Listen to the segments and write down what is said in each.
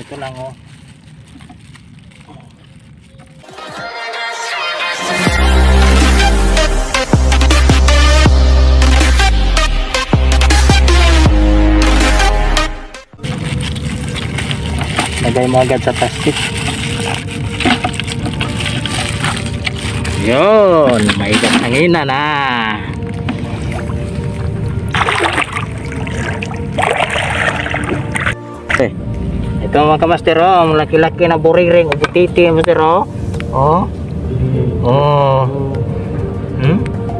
Ito lang, oh. Lagay mo agad sa plastic. Yun, may hangina na. Eh, Ito, mga kamaster, oh, laki-laki na buriring o butiti, master, oh. Oh. Oh.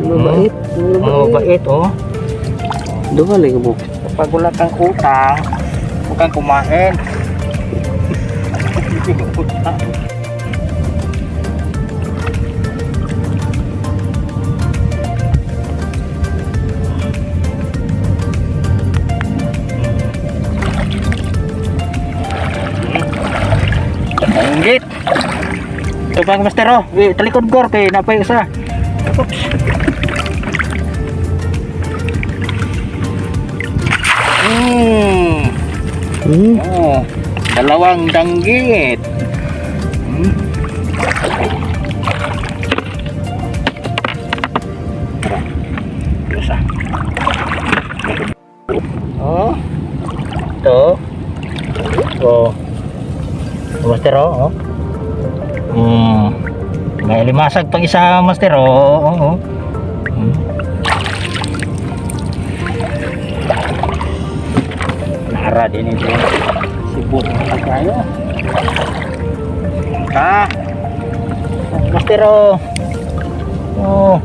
Mabait. Oh, mabait, oh. Duha lagi mo. Kapag wala kang utang, huwag kang kumain. Inggit. Ito pa, master, oh. Eh, talikod gor kay napay isa. Oops. Oh, dalawang danggit. Tara. Diyos ah. Oh. Ito. Oh. Master, oh. Oh. May limasag pang isa, master, oh. Oh. Nara din ito. Sibot na tayo. Ha? Master, oh. Oh.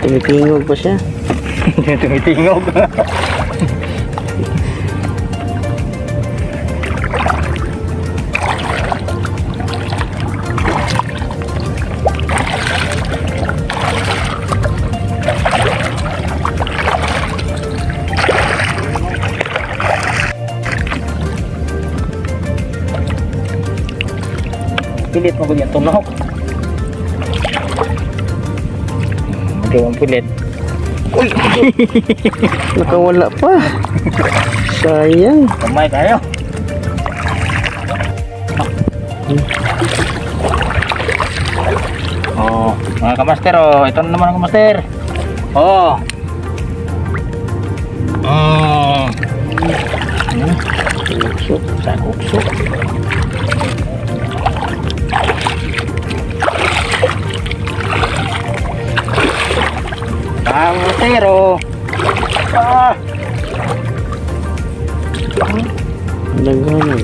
Tumitingog pa siya. Tumitingog. Pilit mo ganyan tunok. Magawang pilit. Uy! Nakawala pa. Sayang. Kamay tayo. Oh, mga kamaster, oh, ito na naman ang kamaster. Oh. Usok. Sa ukso. Kamaster, oh. Ah. Daghan.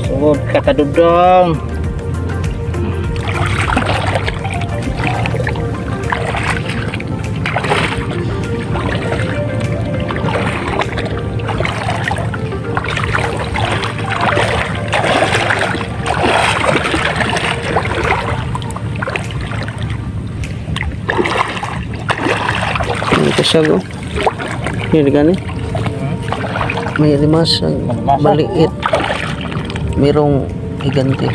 Sugod ka kadudong. May kasag oh. Yun gani. May limasag. Limasag. Maliit. Merong higante.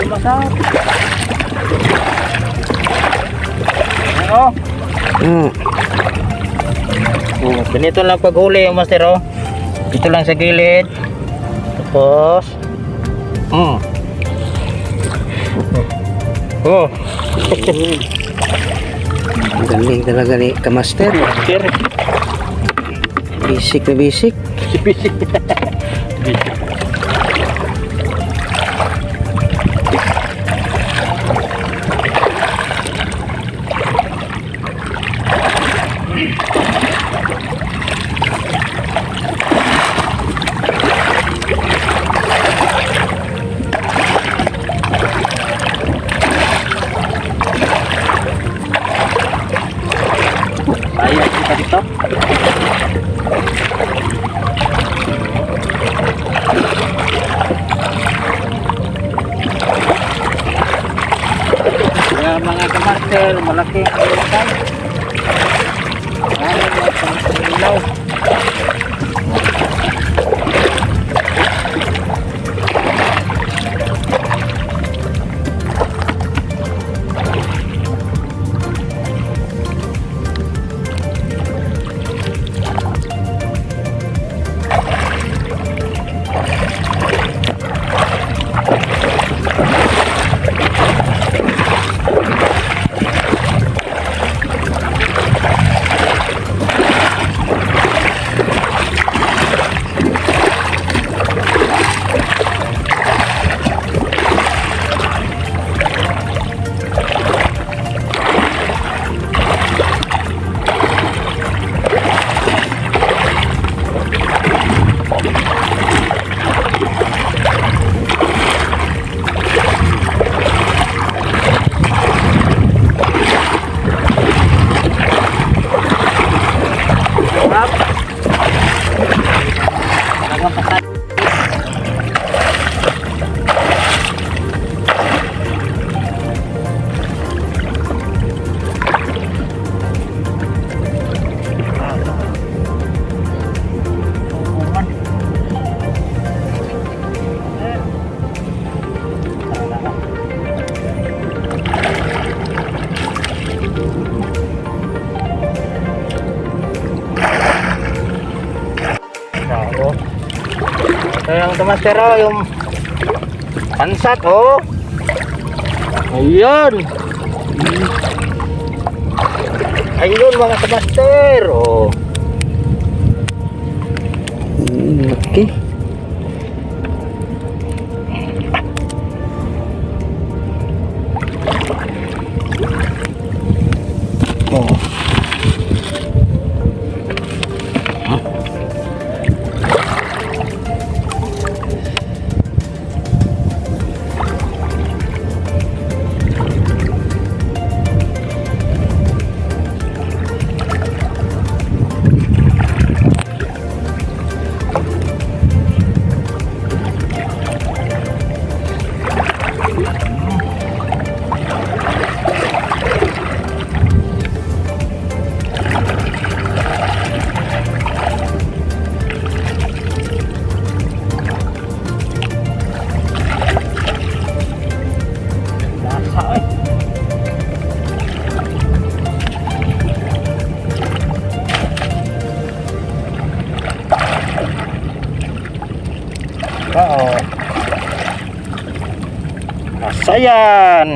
Limasag. Ano? Oh, ganito lang paghuli yung master, oh. Dito lang sa gilid. Tapos Oh, Ang galing talaga ni Kamaster. Master. Basic na basic. Basic. Basic. Dahil malaki ang ilan. Ilaw. Sarap. Talagang pasat. Bravo. Ito yung tumastero, yung pansat, oh. Ayun. Ayun mga kamaster, oh. Laki. Oh. Lasa, eh. Oo. Asayan.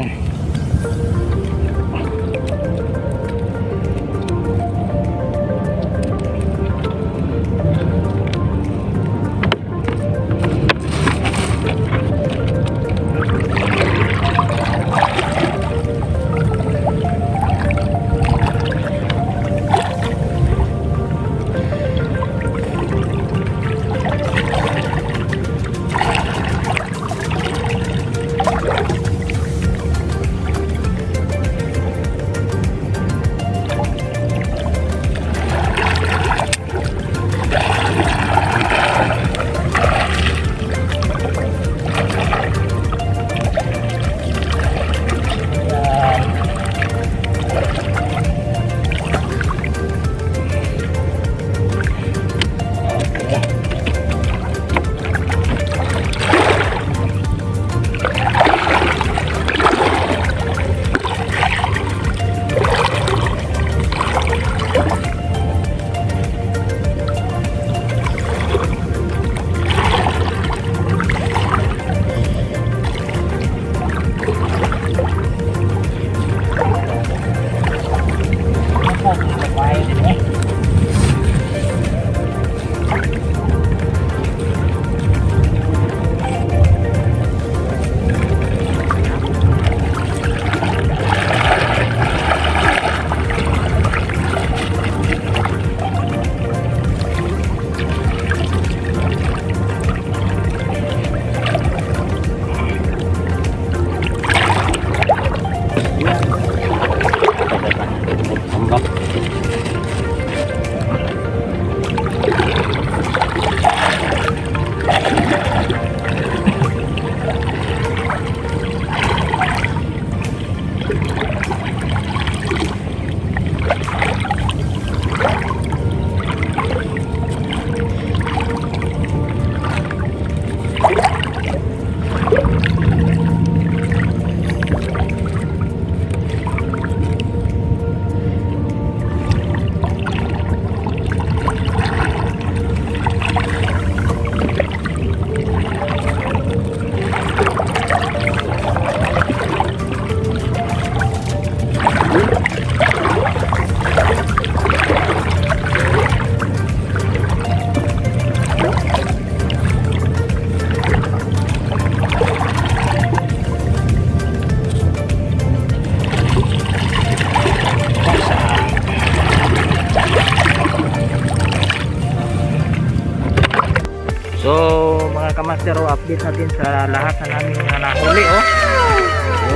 So, mga kamaster, oh, update natin sa lahat na namin na nahuli, oh.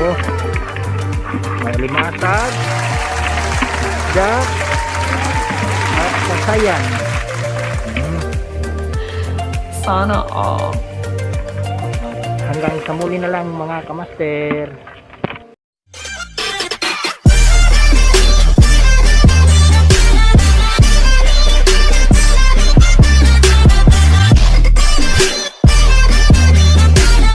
Oh. May alimasag, isda, at sasayan. Sana all. Hanggang sa muli na lang, mga kamaster.